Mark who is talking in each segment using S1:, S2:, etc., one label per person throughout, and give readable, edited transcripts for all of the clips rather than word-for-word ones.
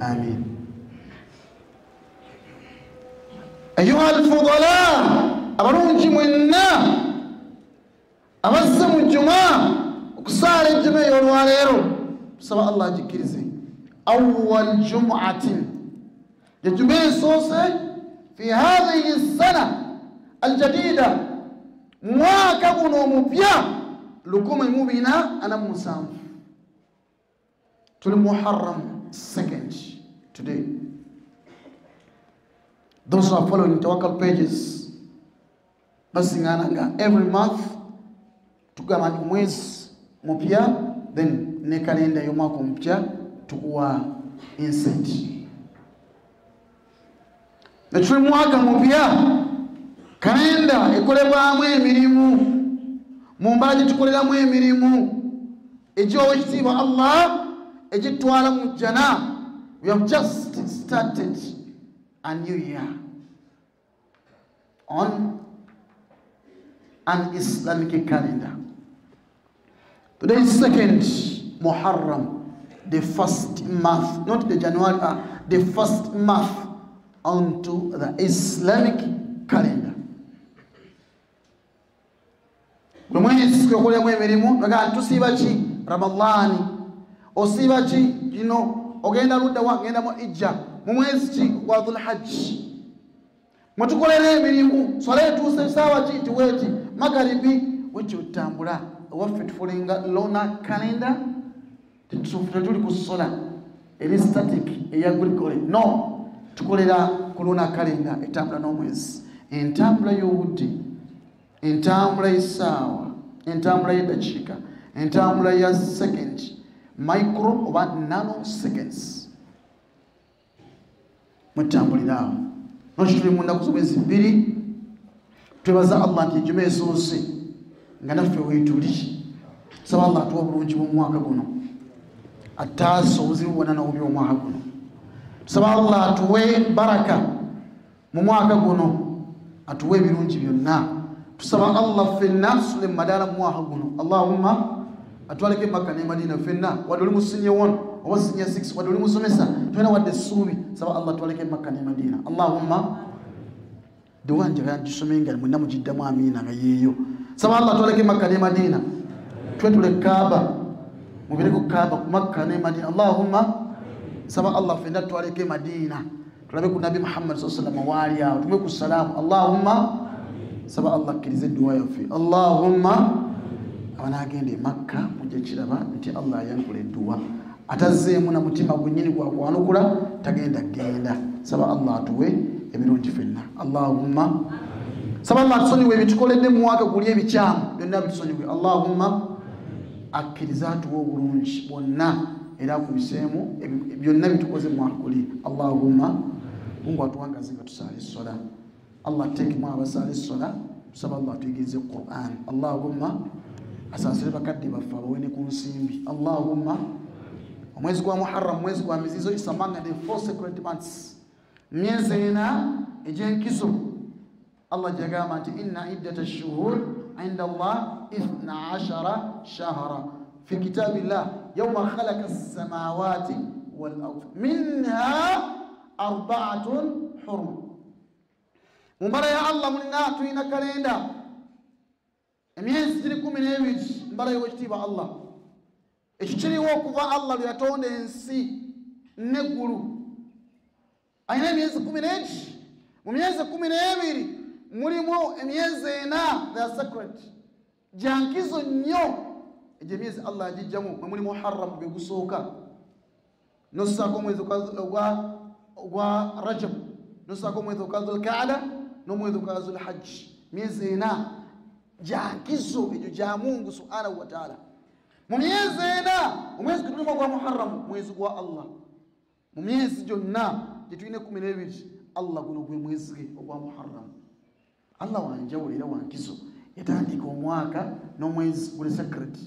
S1: Amin. Ayuha alfudala, abalungi mwenna abazze mu juma okusaala ejjuma ey'olwaleero, tusaba Allah agikkirize. Awwal jumuatin, ejjuma esoose fi hadhihi sana aljadida, mwaka guno omupya 1447. Tuli Muharram 2nd today. Those who are following Tawakal pages basingana nga every month tugamba nti mwezi mupya, then ne kalenda y'omwaka omupya tukuwa insight. Netuli mwaka mupya, kalenda ekolebwamu emirimu, mu mbala gye tukoleramu emirimu egiwa ekitiibwa Allah, egitwala mu jjana. We have just started a new year on an Islamic calendar. Today is 2nd Muharram, the first month, not the January, the first month onto the Islamic calendar. Mwezi tukoleramu emirimu, tusiiba ki Ramadhani, osiiba ki kino, ogenda ludda wa, ngenda mu Ijja, mu mwezi ki gwa Dhul-Hajj. Mwetukolera emirimu, swala etuuse essaawa ki nti weeti, magaribi wekyo tutambula. Ewaffe tufulinga lunar calendar, tetuli ku sola eri static eya Gregory. No, tukolera ku lunar calendar etambula n'omwezi, entambula y'obudde, entambula y'essaawa, entambula y'eddakiika, entambula ya second, micro oba nano seconds. Mwetambulira awo. Nokyo tuli mu nnaku z'omwezi 2, twebaza Allah nti ejjuma esoose nga naffe weetuli. Tusaba Allah atuwe obulungi bw'omwaka guno, ataasa obuzibu bwonna n'obubi omwaka guno. Tusaba Allah atuwe baraka mu mwaka guno, atuwe ebirungi byonna. Tusaba Allah ffenna tusule mu madaala mu mwaka guno. Allahumma atwaleko e Makka ne Madina ffenna, wadde oli mu senior 1 oba senior 6, wadde oli musomesa, tolina wadde essuubi, saba Allah atwaleko e Makka ne Madina. Allahumma duwa njagala ngisome nga mwenna mugiddamu amiina nga yeeyo. Saba Allah atwaleko e Makka ne Madina, twetule Kaaba, mubireko Kaaba ku Makka ne Madina. Allahumma saba Allah ffenna tutwaleko e Madina, tulabe ku Nabbi Muhammad sallallahu alaihi wasallam waali awo, tumuwe ku salaamu. Allahumma saba Allah akkirize edduwa yaffe. Allahumma abanagenda e Makka mujja kiraba nti Allah ayanukula edduwa, atazzeemu na mutima gwennyini gwa kwanukula tagenda genda. Saba Allah atuwe ebirungi ffenna. Allahumma saba Allah atusonyiwe ebitukoledde mu mwaka guli ebikyamu byonna bitusonyiwe. Allahumma akkirize atuwe obulungi bwonna era akubiseemu byonna bitukoze mu mwaka guli. Allahumma Mungu atuwangaze nga tusaala essola. Allah ateekemu abasaala essola, tusaba Allah atuyigirize Qur'an. Allahumma asaasire bakadde baffe abawene ku nsimbi. Allahumma omwezi gwa Muharram mwezi gwa mizizo, is among the 4 sacred months, myezi ena egy'enkizo. Allah gyagamba nti inna iddata shuhur inda Allah 12 shahra fi kitabillah yawma khalaqa as-samawati wal ard minha 4 hurum. Mu mbala ya Allah mulina tulina kalenda emyezi giri 12, mbala y'ekitiibwa Allah. Ekyo kiriwo okuva Allah lwe yatonda ensi n'eggulu. Alina emyezi 11, mu myezi 12 mulimu emyezi 4 they are sacred, gya nkizo nnyo. Egyo emyezi Allah agijjamu, mwe mulimu Muharram gwe gusooka, n'ossaako omwezi ogwa Rajab, n'ossaako omwezi ogwa Dhul-Qa'da n'omwezi ogwa Dhul-Hajj. Myezi 4 gya nkizo egyo gya Mungu subhanahu wa ta'ala. Mu myezi 4, omwezi gutulimu ogwa Muharram mwezi gwa Allah. Mu myezi gyonna gye tulina 12, Allah guno gwe mwezi gwe ogwa Muharram. Allah wanjawulo era wankizo, yatandika omwaka n'omwezi guli sacred,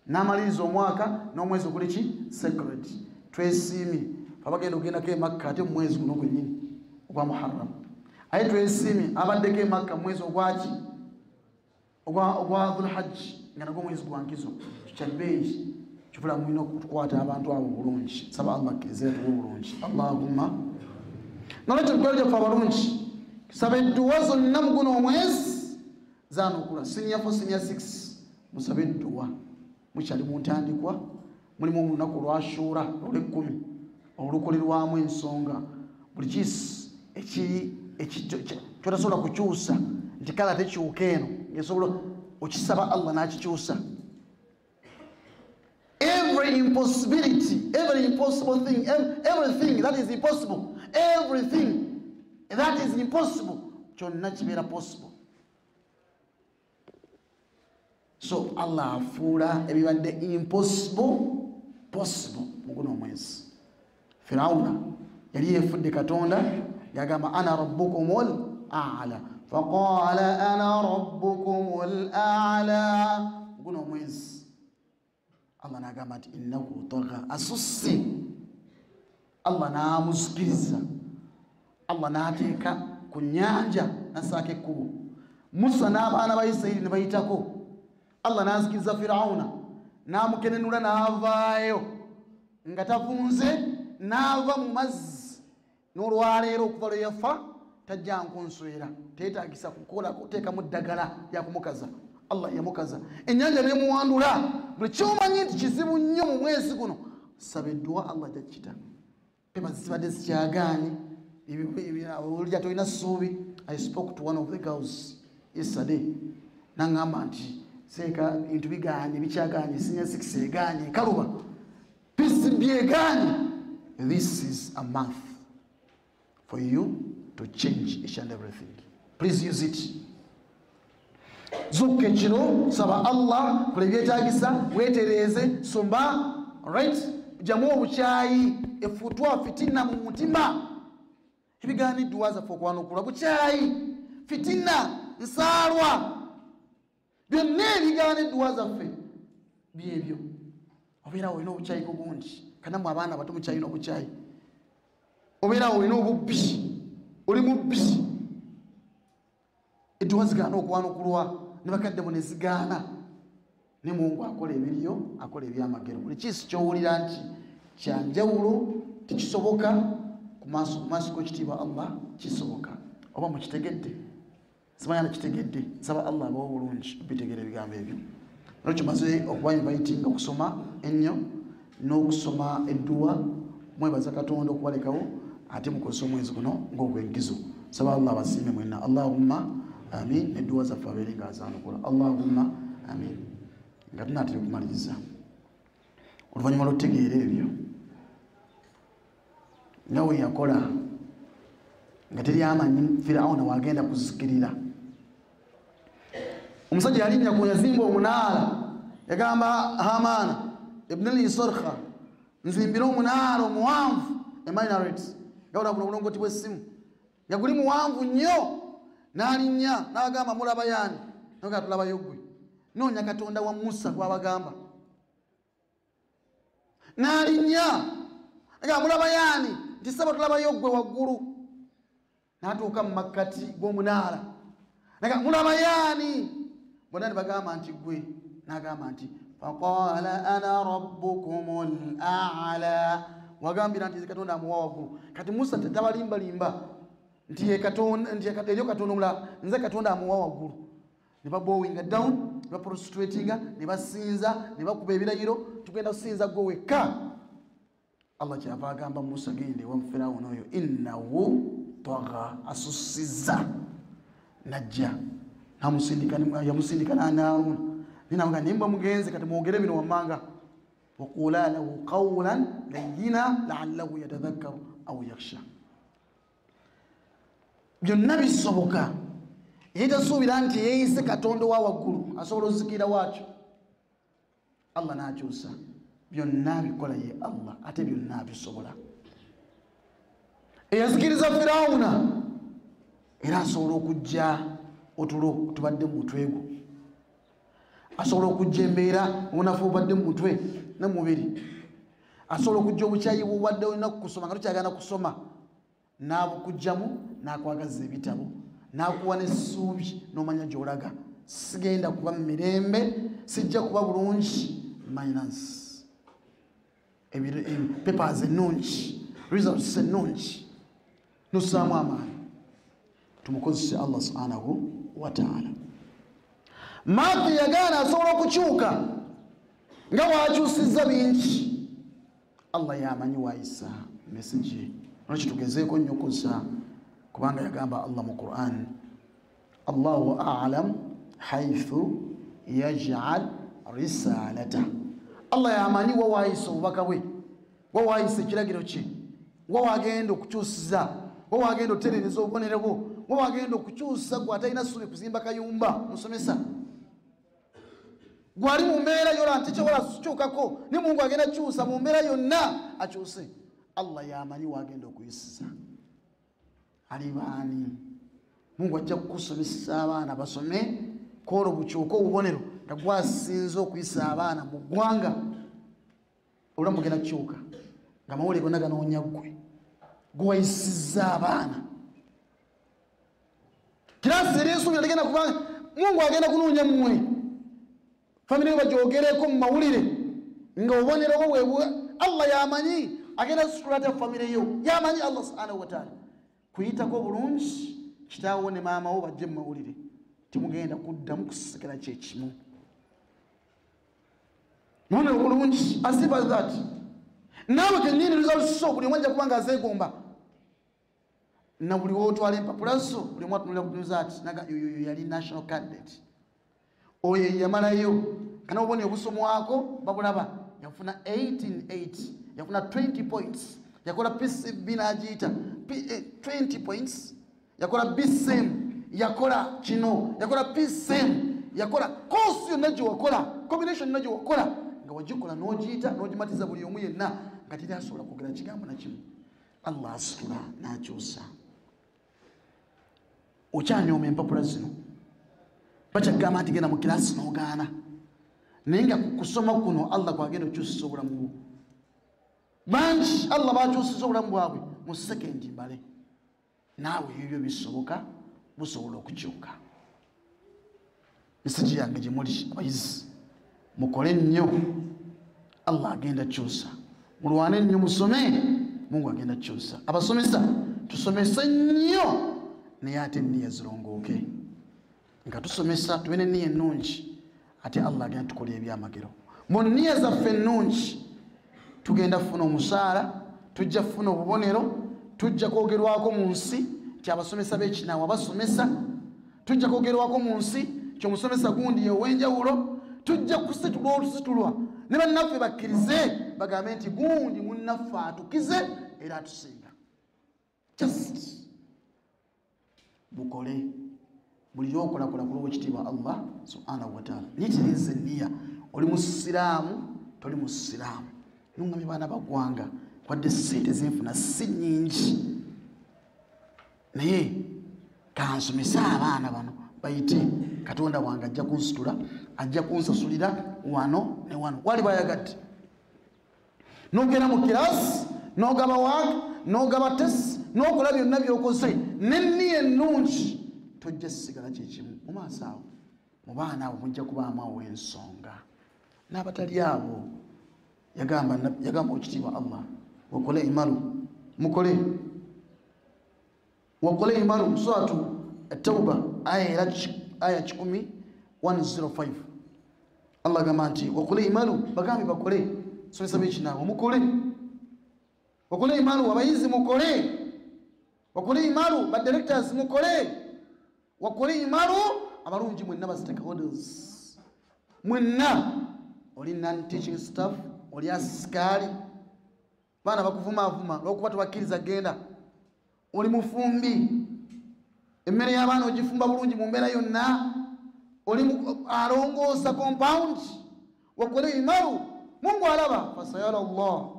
S1: n'amaliriza omwaka n'omwezi oguli ki sacred. Twesiimye abagenda okugendako e Makka ate mu mwezi guno gwennyini ogwa Muharram. Aye twesiimye abaddeko e Makka mu mwezi ogwaki ogwa Dhul-Hajj, nga nagwo mwezi gwa nkizo, kya bbeeyi. Kifula mulina okukwata abantu abo bulungi. Saba Allah akkirize tuwe bulungi. Allahumma nolwekyo mikwano gyaffe abalungi, saba edduwa zonna mu guno omwezi zanukula. Senior 4, senior 6 musabe edduwa, mukyali mu ntandikwa, mulimu olunaku lwa Ashura olw'ekkumi olukolerwamu ensonga buli kiisi ekiri kyotasobola kukyusa nti kala tekyuka eno ngesobola okisaba Allah n'akikyusa. Every impossibility, every impossible thing, everything that is impossible, everything that is impossible kyonna kibeera possible. So Allah afuula ebibadde impossible possible mu guno omwezi. Firawuna yali yeefudde Katonda, yagamba ana rabbukumul a'la, faqala ana rabbukumul a'la. Mu guno omwezi Allah n'agamba nti innahu tagha, asusse. Allah n'amuzikiriza, Allah n'ateeka ku nnyanja n'assaako ekkubo. Musa n'abaana ba Isirayiri ne bayitako. Allah n'azikiriza Firawuna n'amukenenula n'avaayo nga tavunze, n'ava mu mazzi. N'olwaleero okuva lwe yafa tajja nkunswera, teetaagisa kukola kuteekamu ddagala lyakumukaza. Allah yamukaza, ennyanja nemuwandula. Buli kyomanyi nti kizibu nnyo mu mwezi guno, saba edduwa, Allah ajja kukita. Pepa zibadde zikyagaanye, olya tolina ssuubi. I spoke to one of the girls yesterday, n'aŋŋamba nti seeka bintu bigaanye, bikyagaanye, senior 6 egaanye, kaluba PCB egaanye. This is a month for you to change each and everything. Please use it. Zuuka ekiro, saba Allah kola ebyetaagisa, weetereeze, soma, right? Jamu obukyayi, efutwa fitina mu mutima. Ebigaana edduwa zaffe okwanukula bukyayi, fitina, nsaalwa, byonna ebigaana edduwa zaffe byebyo. Obeera olina obukyayi bungi, kanamu abaana bato mukyalina obukyayi. Obeera olina obubbi, oli mubbi. Edduwa zigaana okwanukulwa ne bakadde bo ne zigaana. Ne Mungu akola ebiriyo, akola ebyamagero. Buli kiisi ky'owulira nti kyanjawulo tekisoboka ku maaso g'ekitiibwa Allah kisoboka. Oba mukitegedde? Simanya nakitegedde. Nsaba Allah abawe obulungi bitegeera ebigambo ebyo. Nolwekyo maze okuba invitinga okusoma ennyo n'okusoma edduwa. Mwebaza Katonda okubalekawo ate mukozesa omwezi guno ng'ogw'enkizo. Nsaba Allah abasiime mwenna. Allahumma amin. Edduwa zaffe abeere nga azaanukula. Allahumma amin. Nga tunaatera okumaliriza, oluvannyuma lw'okutegeera ebyo nga we yakola nga teri amanyi Firawuna wagenda kuzikirira. Omusajja yalinnya ku yazimba omunaala, yagamba Hamaana ibn al-Isarkha, nzimbira omunaala omuwanvu eminaret, nga buno obulongoti bw'essimu, nga guli muwanvu nnyo. N'alinnya n'agamba mulaba yaani? Nga tulabayo ggwe. Noonya Katonda wa Musa gw'abagamba. N'alinnya nga mulaba yaani? Nti ssebo tulabayo ggwe waggulu. N'atuuka mu makkati g'omunaala, naga mulaba yaani? Bonna ne bagamba nti ggwe. N'agamba nti faqala ana rabbukumul a'la, wagambira nti Katonda amuwa waggulu. Kati Musa tabalimbalimba nti ye Katonda, nti eriyo Katonda omulala, nze Katonda amuwa waggulu. Ne babowinga down, ne baprostratinga, ne basinza, ne bakuba ebirayiro, tugenda kusinza ggwe wekka. Allah kyava agamba Musa gende ewa Firawuna oyo, innahu tagha, asussizza. Najja namusindika, yamusindika na Haruna. Ninamuga nimba mugenze kati mwogere bino wammanga, waqula lahu qawlan layyina la'allahu yatadhakkaru aw yakhsha. Byonna bisoboka. Ye tasuubira nti yeeyise Katonda owa waggulu asobola ozikirira waakyo. Allah n'akyusa byonna bikola ye Allah, ate byonna bisobola. Eyazikiriza Firawuna era asobola okujja otulo tubadde mu mutwe gwo, asobola okujja embeera obunafu obubadde mu mutwe ne mu mubiri, asobola okujja obukyayi bw'obadde olina kusoma nga tokyagala kusoma, n'abukugjamu n'akwagaza ebitabo, n'akuwa n'essuubi n'omanya gy'olaga. Sigenda kuba mu mirembe, sijja kuba bulungi minus. Papers ennungi, results ennungi, nussaamu amaanyi tumukozese Allah subhanahu wa ta'ala. Mathi yagaana asobola okukyuka nga wakyusizza bingi. Allah yamanyi waayisa message. Lwaki tugezeeko nnyo okukozesa, kubanga yagamba Allah mu Quran, Allahu a'lam haythu yaj'al risalata. Allah yamanyi wa waayisa obubaka bwe, wa waayisa ekiragiro kye, wa wagenda okukyusiza, wa wagenda otereereza obubonero bwo, wa wagenda okukyusa gwe atalina ssuubi kuzimba kayumba musomesa gwali mu mbeera yola nti kyobola kukyukako ne Mungu agenda kyusa mu mbeera yonna akyuse. Allah yamanyi wagenda okuyisiza alibaani. Mungu ajja kukusomesa abaana basome kwolwo bukyuka obubonero nga gwasinze okuyisa abaana mu ggwanga. Obulamu bugenda kukyuka nga amawulire gonna ganoonya ggwe gwewayisizza abaana. Kirasi eri ensuubira tegenda kubanga Mungu agenda kunoonya mmwe famire bagyogereko mu mawulire nga obubonero bwo bwe Allah yamanyi agenda kusitula atya famire yo. Yamanyi Allah subhanahu wa ta'ala kuyitako bulungi kitaawo ne maama wo bajje mu mawulire, temugenda kuddamu kusisikira kyekimu. Mubonero bulungi as simple as that. Naawe kennyini results zo buli omu ajja kuba nga azeegomba, na buli w'otwala empapula zo buli omu atunulira kutunuza ati naga yoyo yali national candidate, oyo yamalayo kana obubonero obusomwako babulaba, yafuna 18.8, yafuna 20 points, yakola PCB n'agiyita 20 points, yakola BSM, yakola kino, yakola PSM, yakola course yonna gye wakola, combination yonna gye wakola nga wagikola n'ogiyita n'ogimatiza buli omu yenna nga teri asobola kwogera kigambo na kimu. Allah asitula n'akyusa. Okyanyooma empapula zino, bakyagamba nti genda mu kirasi n'ogaana, naye nga kusoma kuno Allah kwagenda okukyusisa obulamu bwo. Bangi Allah bakyusiza obulamu bwabwe mu sekendi mbale. Naawe ebyo bisoboka, busobola okukyuka. Mesagi yange gye muli abayizi, mukole nnyo, Allah agenda kyusa. Mulwane nnyo musome, Mungu agenda kyusa. Abasomesa tusomese nnyo, naye ate enniya zirongooke. Nga tusomesa tube n'enniya ennungi, ate Allah agenda tukola ebyamagero. Mu nniya zaffe ennungi tugenda kufuna omusaala, tujja kufuna obubonero, tujja kwogerwako mu nsi nti abasomesa b'ekinaawa basomesa, tujja kwogerwako mu nsi nti omusomesa gundi ow'enjawulo, tujja kusitulwa olusitulwa ne bannaffe bakkirize bagambe nti gundi munnaffe atukize era atusinga. Just bukole buli ly'okolakola ku lw'ekitiibwa Allah subhanahu wa ta'ala. Nyitiriza enniya, oli musiraamu toli musiraamu, nungamye baana baggwanga wadde ssente zenfuna si nnyingi, naye kansomese abaana bano bayite Katonda wange ajja kunsitula, ajja kunsasulira wano ne wano wali bayagadde. N'ogenda mu kirasi n'ogaba waaka n'ogaba tesi n'okola byonna by'okoze n'enniya ennungi, tojja sigala kyekimu. Mu maaso awo mu baana abo mujja kubaamu aw'ensonga n'abatali abo. Yagamba ekitiibwa Allah, wakole imalu, mukole wakole imalu. Suratu At-Tauba aya 105 Allah agamba nti wakole imalu, bagambe bakole, somesa b'ekinaawa mukole, wakole imalu, abayizi mukole, wakole imalu, ba directors mukole, wakole imalu, abalungi mwenna ba stakeholders mwenna, oli non teaching staff, oli asikali, baana bakuvumaavuma lwokuba tubakkiriza genda, oli mufumbi, emmere y'abaana ogifumba bulungi mu mbeera yonna, oli alongoosa compound, wakole imalu, Mungu alaba. Fasayara Allah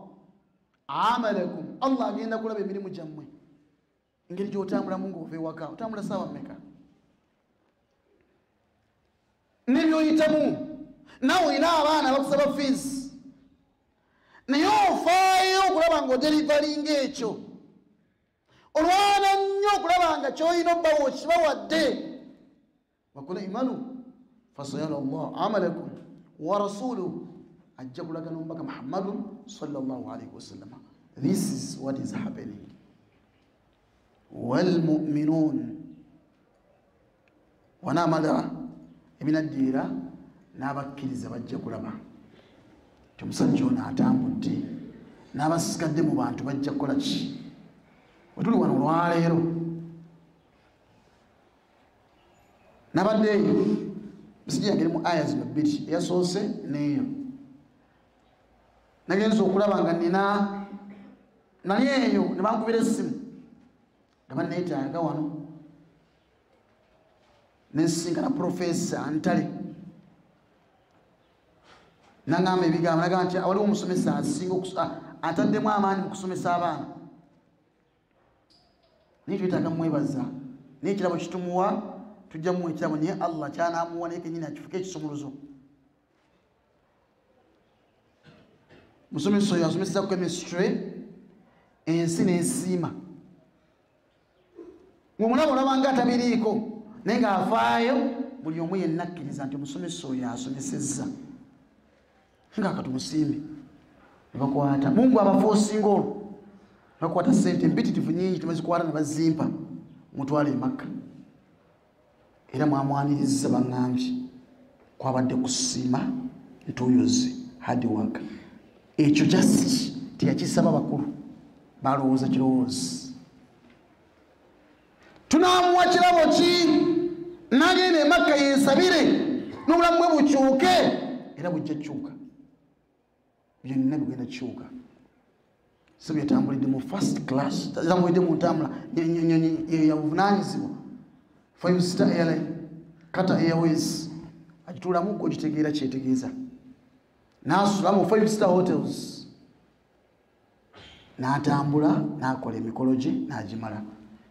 S1: amalakum, Allah agenda kulaba emirimu gyammwe, engeri gy'otambulamu ng'ova ewaka. Otambula ssaawa mmeka n'ebyoyitamu, naawe olina abaana bakusaba fees, naye ofaayo okulaba ng'oderivalinga ekyo, olwana nnyo okulaba nga ky'olina obbawo okibawadde. Wakole imalu fasayara Allah amalakum wa rasuluhu, Ajja kulaga n'omubaka Muhammadun sallallahu alaihi wasallam. This is what is happening. Wal mu'minun wanaamala ebinaddiira n'abakkiriza bajja kulaba nti omusajja ono atambudde n'abasigadde mu bantu bajja kukola ki. Bwe tuli wano olwaleero nabadde eyo misijja yange eri mu aya zino bbiri, eyasoose n'eyo. Nagenza okulaba nga nina nali eyo ne bankubira essimu nga banneetaaga wano, nensinkana Profesa Ntale nangamba ebigambo, nagamba nti waliwo omusomesa asinga ataddemu amaanyi mu kusomesa abaana, naye twetaaga mwebaza, naye ekirabo kitumuwa tujja muwa ekirabo, naye Allah kyanaamuwa naye kennyini akifuke ekisumuluzo. Musomesa oyo asomesa chemistry ensi n'ensiima, ng'omulaba olaba nga atabiriiko naye ng'afaayo, buli omu yenna akkiriza nti omusomesa oyo asomesezza, nga katumusiime. Ne bakwata Mungu abafoosinga olwo, ne bakwata ssente mpitirivu nnyingi tebazikwata ne bazimpa mutwale e Makka. Era mwamwaniriza baŋŋambye kwabadde kusiima ntuuyozi hard work. Ekyo just teyakisaba bakulu, balowooza kirowoozi. Tunaamuwa kirabo ki? N'agenda e Makka yeesabire n'obulamu bwe bukyuke, era bujja kukyuka, byonna bigenda kukyuka. So byatambulidde mu first class, yatambulidde mu ntambula ya buvunaanyizibwa, 5 star airline, Qatar Airways, agituulamu ogitegeera kyetegeeza, n'asula mu 5 star hotels, n'atambula n'akola emikolo gye n'agimala.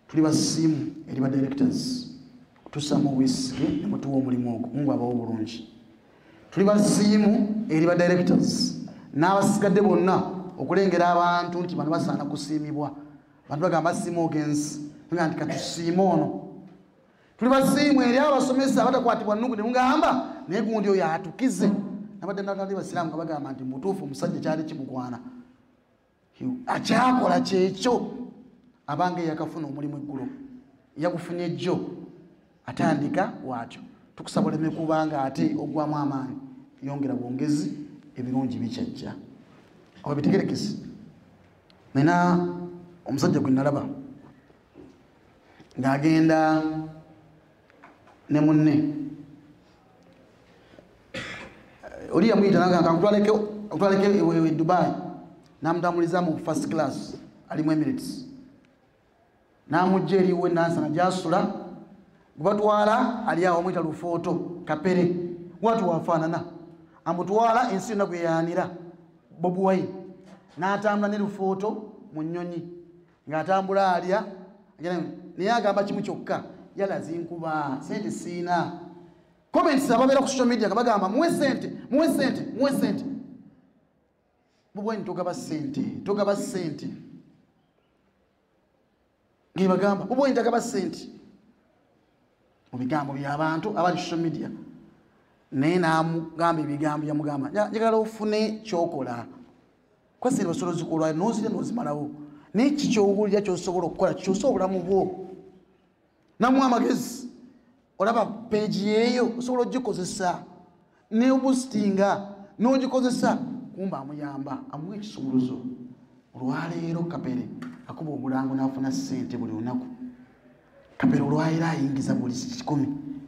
S1: Tuli basiimu eri ba directors tusama obwesige ne mutuwa omulimu ogwo, Mungu abawo obulungi. Tuli basiimu eri ba directors n'abasigadde bonna okulengera abantu nti bano basaana kusiimibwa. Abantu bagamba siima ogenzi, bagamba nti katusiime ono. Tuli basiimu eri abasomesa abatakwatibwa nnugu ne mugamba naye gundi oyo atukize. Nabadde natali basiraamu nga bagamba nti mutuufu omusajja kyali kimugwana, akyakola kyekyo. Abange yakafuna omulimu eggulo, yagufunye ejjo, atandika bw'atyo. Tukusaba oleme kubanga ate ogwamu amaanyi, yongera bwongezi, ebirungi bikyajja. Awo bitegerekese. Nina omusajja gwe nalaba ng'agenda ne munne, oli yamuyita n'agamba nkutwaleko e Dubai, n'amutambuliza mu first class ali mu Emirates, n'amugja eriwe Nansana gy'asula, gwe batwala ali awo amuyita Lufooto Kapere, bw'atyo wafaanana, amutwala ensi yonna gwe yaanira Bobi Wine, n'atambula ne Lufooto mu nnyonyi ng'atambula alya, naye agamba kimu kyokka, yala zinkuba sente siina. Comments ababeera ku social media nga bagamba muwe sente, muwe sente, muwe sente. Bobi Wine togaba sente, togaba sente. Ng'ebagamba Bobi Wine tagaba sente mu bigambo by'abantu abali social media, naye n'amugamba ebigambo yamugamba njagala ofune ky'okola, kuba sente basobola ozikola n'ozirya n'ozimalawo, naye ki ky'owulira ky'osobola okukola kikyuse obulamu bwo. Namuwa amagezi, olaba peegi yeeyo osobola ogikozesa n'obusitinga n'ogikozesa, kumba amuyamba amuwa ekisumuluzo. Olwaleero Kapere akuba obulango n'afuna ssente buli lunaku. Kapere olwaleero ayingiza buli 1,000,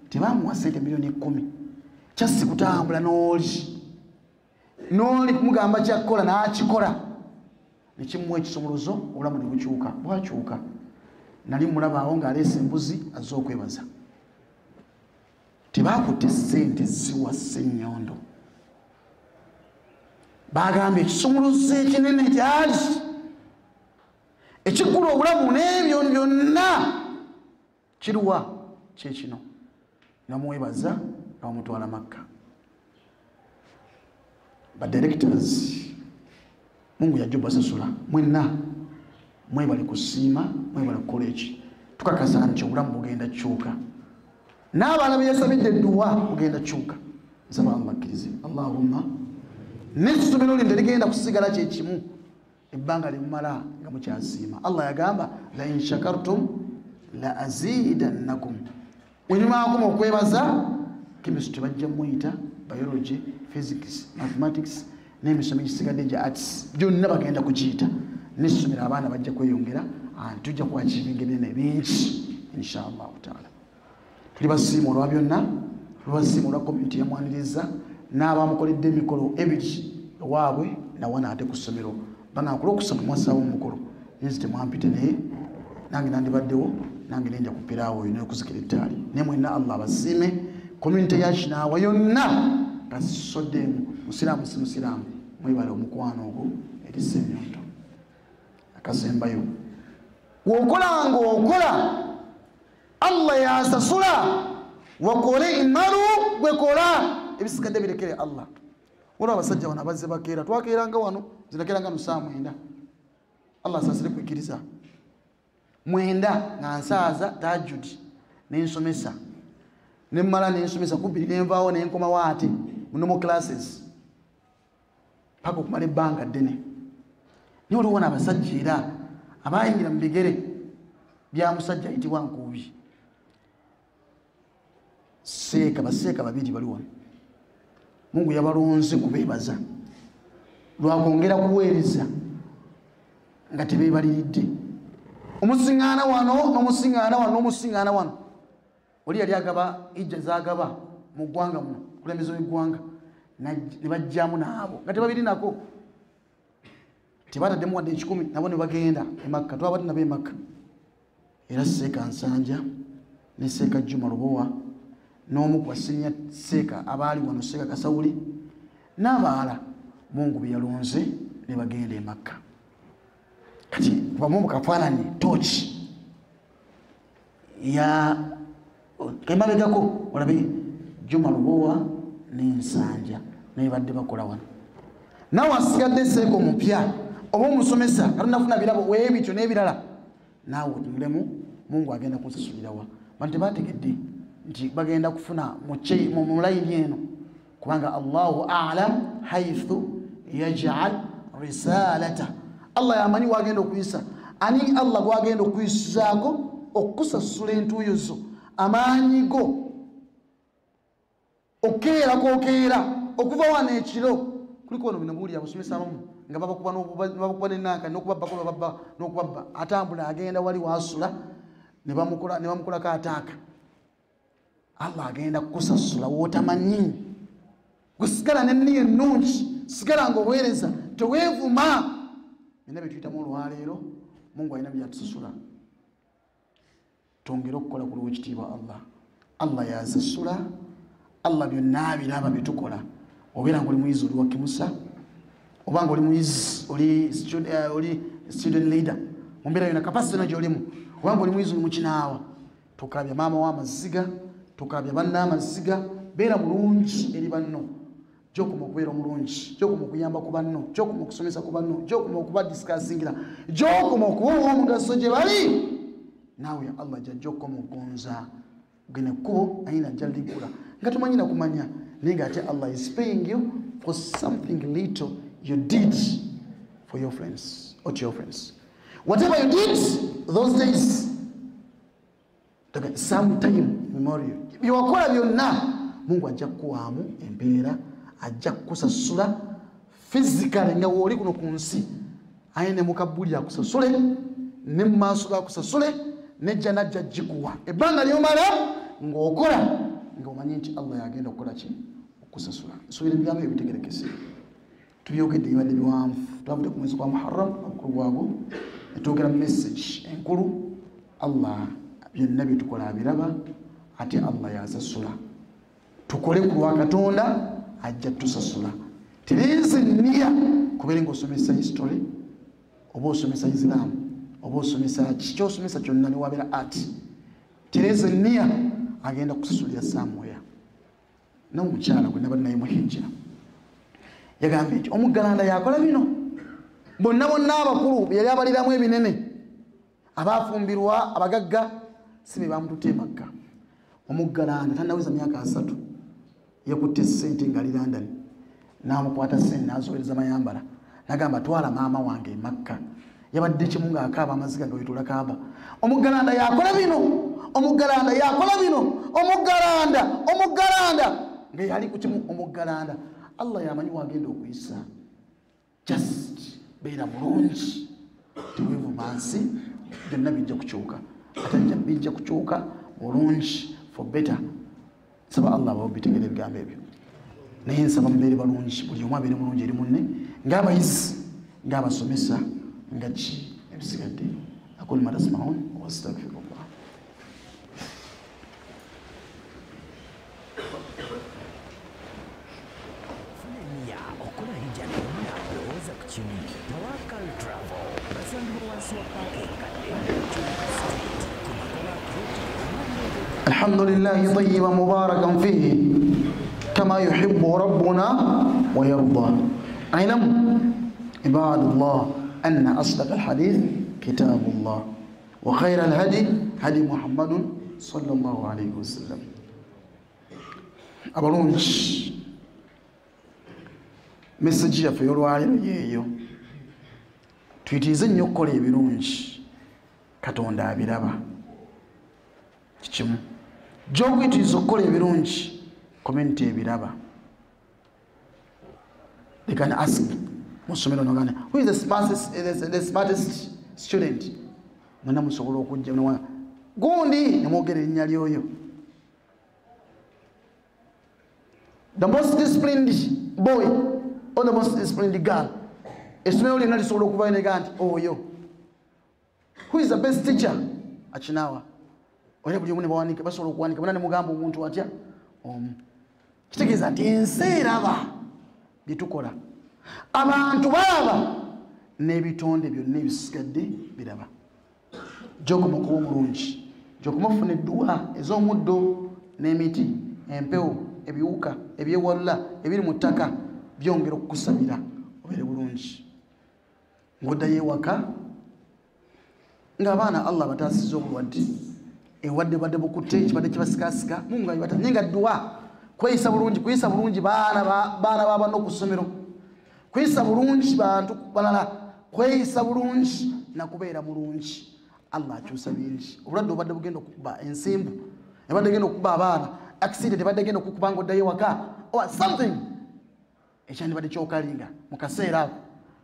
S1: tebamuwa ssente 10,000,000 kyasi kutambula n'oli n'oli kumugamba kyakkola n'akikola, ne kimuwa ekisumuluzo, obulamu ne bukyuka. Bwakyuka, nali mulabaawo ng'aleese embuzi azze okwebaza. Tebakutte ssente ziwa Ssenyondo, bagambye ekisumuluzo ekinene kyali ekiggula obulamu n'ebyo byonna kiruwa kyekino. Namwebaza nga bamutwala Makka. Ba directors Mungu yajja obasasula mwenna, mwebale kusiima, mwebale kukola eki. Tukakasa nti obulamu bugenda kukyuka, n'abaana be yasabidde edduwa bugenda kukyuka. Nsaba Allah akkirize. Allahumma N'essomero lino terigenda kusigala kyekimu ebbanga limumala nga mukyasiima. Allah yagamba la in shakartum la azidannakum. Wenyumaako okwebaza, chemistry bajja muyita, biology, physics, mathematics n'emisomo egisigadde gya arts gyonna bagenda kugiyita. N'essomero abaana bajja kweyongera, tujja kuachivinga ebinene bingi inshallah taala. Tuli basiima olwa byonna, tuli basiima olwa community yamwaniriza n'abamukoledde emikolo ebiri ewaabwe nawana ate ku ssomero. Banaakola okusoma mwasaawo omukolo, nze temwampite naye nange nandibaddewo, nange nenja kupiraawo oyo n'okuzikira ettaali. Naye mwenna Allah abasiime, community ya Kinaawa yonna kasisoddemu, musiraamu si musiraamu, mwebale omukwano ogwo eri Ssenyondo. Akasembayo, w'okola ng'okola Allah yasasula, wakole imalu gwekola, ebisigadde birekere Allah. Waliwo abasajja wano abazze bakeera, twakeeranga wano, zinakeeranga mu ssaawa 9. Allah asasire kukkiriza 9 nga nsaaza tahajjudi nensomesa, nemmala nensomesa ku 2 nenvaawo nenkomawo ate mu normal classes paka okumala ebbanga ddene. Naye waliwo wano abasajja era abaayingira mu bigere bya musajja ayitibwa Nkuubi. Seeka baseeka babiri bali wano, Mungu yabalonze kubeebaza lwakwongera kuweereza nga tebeebaliridde. Omusiŋŋaana wano n'omusiŋŋaana wano n'omusiŋŋaana wano, oli yali agaba ijja z'agaba mu ggwanga muno, kulembeza w'eggwanga, ne bajjamu n'abo nga tebabirinako, tebataddemu wadde 10, nabo ne bagenda e Makka. Twabadde nabo e Makka, era Seeka Nsanja ne Seeka Juma Lubowa n'omu ku basinya Seeka abaali wano, Seeka Kasawuli n'abalala, Mungu bye yalonze ne bagenda e Makka. Kati kubamu mu kafaananyi tooki ya emabegako olabe Juma Lubowa n'Ensanja naye badde bakola wano. Nawe asigadde Seeka omupya oba omusomesa katonafuna birabo weebityo n'ebirala, naawe otunulemu, Mungu agenda kunsasulirawa. Bantu tebategedde nti bagenda kufuna mu layini eno, kubanga Allahu a'lam haythu yaj'al risalata. Allah yamanyi wagenda okuyisa, ani Allah gwagenda okuyisizaako okukusasula entuuyo zo, amaanyi go okeera kwokeera okuva wano ekiro. Kuliko wano bino buwulira abasomesa abamu nga babakuba n'ennanka n'okubabbako bababba n'okubabba, atambula agenda wali wasula ne bamukolako ataaka. Allah agenda kukusasula w'otamanyi. Gusigala n'enniya ennungi, sigala ng'oweereza, teweevuma. Byonna bye tuyitamu olwaleero, Mungu alina byatusasula. Twongere okukola ku lw'ekitiibwa Allah. Allah yasasula, Allah byonna abiraba bye tukola. Obeera ng'oli muyizi oli wa Kimusa, oba ng'oli muyizi oli student leader mu mbeera yonna capacity yonna gy'olimu, oba ng'oli muyizi oli mu Kinaawa, tokaabya maama w'amaziga, tokaabya banna amaziga, beera mulungi eri banno. Gy'okoma okubeera omulungi, gy'okoma okuyamba ku banno, gy'okoma okusomesa ku banno, gy'okoma okubadisikasingira, gy'okoma okuba ow'omugaso gye bali, naawe Allah gy'ajja okukoma okugonza. Genda ekkubo ayina ajja liggula nga tomanyi na kumanya, naye ng'ate Allah is paying you for something little you did for your friends or to your friends. Whatever you did those days, sometime memorial, byewakola byonna Mungu ajja kukuwaamu empeera, ajja kukusasula physically nga w'oli kuno ku nsi, aye ne mu kabbuli akusasule, ne mu maaso gakusasule, nejja najja gikuwa ebbanga ly'omala ng'okola ng'omanyi nti Allah yagenda okukola ki? Okusasula. Nsuubira ebigambo ebyo bitegerekese. Tubyogedde bibadde biwanvu, twavudde ku mwezi gwa Muharram obukulu bwagwo, ne twogera message enkulu. Allah byonna bye tukola abiraba, ate Allah yasasula. Tukole ku lwa Katonda, ajja tusasula. Terinze nniya kubeera ng'osomesa history oba osomesa Islam oba osomesa ki, ky'osomesa kyonna ne wabeera art. Tereza nniya agenda kusasulira somewhere. N'omukyala gwe nabadde naye mu hijja yagambye nti omuggalanda yakola bino bonna bonna, abakulu yali abaliramu ebinene, abaafumbirwa abagagga si be bamututte e Makka. Omuggalanda tannaweza myaka 3 yakutte ssente ng'ali London N'amukwata ssente n'azowereza Mayambala. N'agamba twala maama wange e Makka. Yabadde kimu ng'akaaba amaziga nga wetula Kaaba. Omuggalanda yakola bino, omuggalanda yakola bino, omuggalanda, omuggalanda. Nga yali ku kimu omuggalanda. Allah yamanyi wagenda okuyisa. Just beera bulungi. Teweevuma nsi, byonna bijja kukyuka. Ate bijja kukyuka bulungi for better. Nsaba Allah abawe bitegere ebigambo ebyo. Naye nsaba mubeere balungi, buli omu abeere mulungi eri munne, ng'abayizi, ng'abasomesa, nga ki ebisigadde. Aqulu ma tasma'un wa astaghfirullah. الحمد لله طيبا مباركا فيه كما يحب ربنا ويرضى. اعلموا عباد الله أن أصدق الحديث كتاب الله وخير الهدي هدي محمد صلى الله عليه وسلم. Abalungi, message yaffe y'olwaleero yeeyo. Tuyitirize nnyo okukola ebirungi, Katonda abiraba. Kikimu gy'okuyitiriza okukola ebirungi, community ebiraba. They can ask mu ssomero nogana, who is the smartest student? Mwena musobola okujja gundi ne mwogera erinnya ly'oyo. The most disciplined boy or the most disciplined girl, essomero lyonna lisobola okuvayo nega nti oyo. Who is the best teacher? Akinawa. Era buli omu ne bawanika, basobola okuwanika bonna ne mugamba omuntu atya omu. Kitegeeza nti ensi eraba bye tukola, abantu balaba n'ebitonde byonna ebisigadde biraba. Gy'okoma okuba omulungi, gy'okoma okufuna edduwa ez'omuddo n'emiti, empewo, ebiwuka, ebyewalula ebiri mu ttaka byongera okukusabira obeere bulungi. Ng'oddayo ewaka ng'abaana Allah bataasizza obulwadde, ewadde badde bukutte, ekibadde kibasikasika, Mungu abibata. Naye nga dduwa kweyisa bulungi, kuyisa bulungi baana ba banno ku ssomero, kuyisa bulungi bantu balala, kweyisa bulungi na kubeera bulungi. Allah akyusa bingi. Obulwadde obadde bugenda okukuba ensimbu, ebadde egenda okukuba abaana, accident ebadde egenda okukuba ng'oddayo ewaka, or something ekyandibadde kyokalinga mu kaseera ako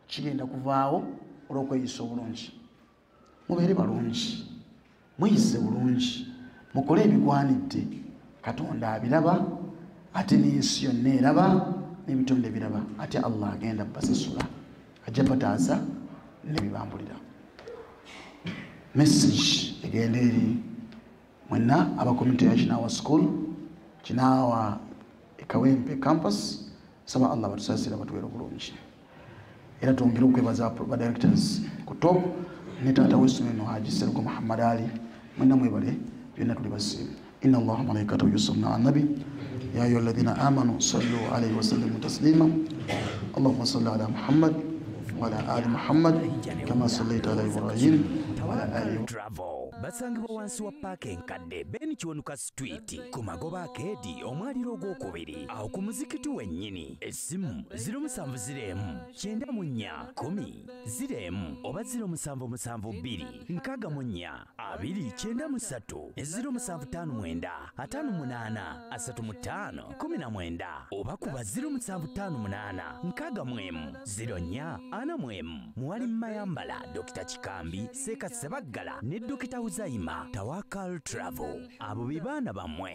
S1: kigenda kuvaawo olw'okweyisa obulungi. Mubeere balungi, mweyise bulungi, mukole ebigwanidde. Katonda abiraba, ate n'ensi yonna eraba, n'ebitonde biraba, ate Allah agenda basasula, ajja bataasa n'ebibambulira. Message egenda eri mwenna aba community ya Kinawa School, Kinawa Kawempe campus. Saba Allah batusaasira batuweere obulungi. Era twongere okwebaza ba directors ku top ne taata w'essomero Haji Serugo Muhammad Ali. Mwenna mwebale, byonna tuli basiimu. Inna Allaha wa malaikatahu yusalluna ala nabi ya ayyuhalladhina amanu sallu alayhi wa sallimu taslima. Allahumma salli ala Muhammad wa ala ali Muhammad kama sallaita ala Ibrahim wa ala ali.
S2: Basangibwa wansi wa paaka enkadde Ben Kiwanuka Street ku magoba akeedi omwaliro ogwokubiri awo ku muzikiti wennyini. Essimu 0701 94 10 01 oba 0772 64 293 0759 58 35 19 oba kuba 0758 61 04 41. Mwalimu Mayambala, Dr. Kikambi, Seka Sebaggala ne Dr. Uzaima. Tawakal Travel, abo be baana bammwe.